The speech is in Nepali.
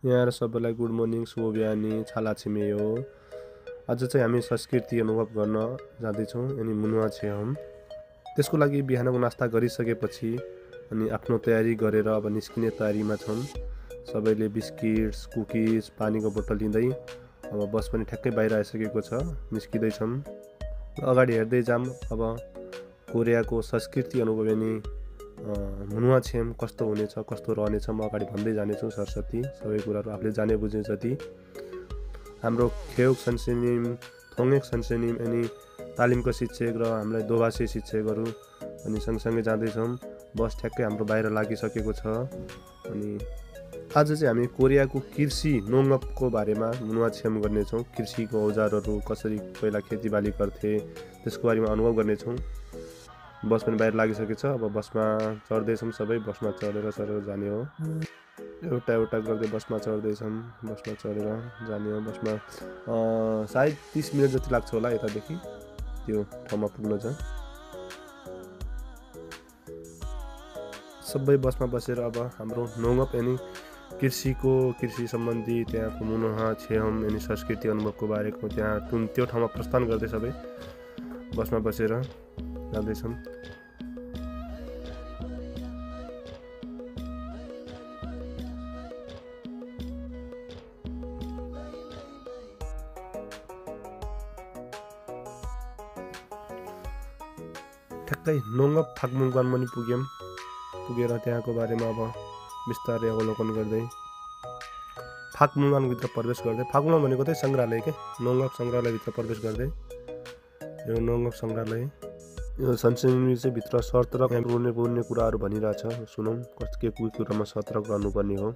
यहाँ सबैलाई गुड मर्निङ, शुभ बिहानी, छाला छिमेयो। आज चाहिँ हामी संस्कृति अनुभव गर्न जाँदैछौँ अनि मुनुवा छेहम। त्यसको लागि बिहानको नास्ता गरिसकेपछि अनि आफ्नो तयारी गरेर अब निस्किने तयारीमा छन्। सबैले बिस्किट्स, कुकिज, पानीको बोतल लिँदै अब बस पनि ठ्याक्कै बाहिर आइसकेको छ, निस्किँदैछौँ। अगाडि हेर्दै जाम अब कोरियाको संस्कृति अनुभव अनि मुनुवा छेम कस्तो हुनेछ, कस्तो रहनेछ म अगाडि भन्दै जानेछु सरस्वती। सबै कुराहरू आफूले जाने बुझ्ने जति हाम्रो खेउक सन्सेनिम, थोङेक सन्सेनिम अनि तालिमको शिक्षक र हामीलाई दोभाषी शिक्षकहरू अनि सँगसँगै जाँदैछौँ। बस ठ्याक्कै हाम्रो बाहिर लागिसकेको छ। अनि आज चाहिँ हामी कोरियाको कृषि नोङअपको बारेमा मुनुवा छेम गर्नेछौँ। कृषिको औजारहरू कसरी पहिला खेतीबाली गर्थे त्यसको बारेमा अनुभव गर्नेछौँ। बस पनि बाहिर लागिसकेको छ। अब बसमा चढ्दैछौँ, सबै बसमा चढेर जाने हो। एउटा एउटा गर्दै बसमा चढ्दैछौँ, बसमा चढेर जाने हो। बसमा सायद 30 मिनट जति लाग्छ होला यतादेखि त्यो ठाउँमा पुग्न चाहिँ। सबै बसमा बसेर अब हाम्रो नोङअप अनि कृषि सम्बन्धी त्यहाँको मुनुवा छेम अनि संस्कृति अनुभवको बारेको त्यो ठाउँमा प्रस्थान गर्दै सबै बसमा बसेर जाँदैछौँ। ठ्याक्कै नोङअप फाक्मुङगन पनि पुगेर त्यहाँको बारेमा अब बिस्तारै अवलोकन गर्दै फाक्मुङगनभित्र प्रवेश गर्दै, फाक्मुङ भनेको चाहिँ सङ्ग्रहालय के, नोङअप सङ्ग्रहालयभित्र प्रवेश गर्दै यो नोङअप सङ्ग्रहालय यो सन्सेनी चाहिँ भित्र सतर्क पुर्ने कुराहरू भनिरहेछ। सुनौँ के कुरामा सतर्क रहनुपर्ने हो।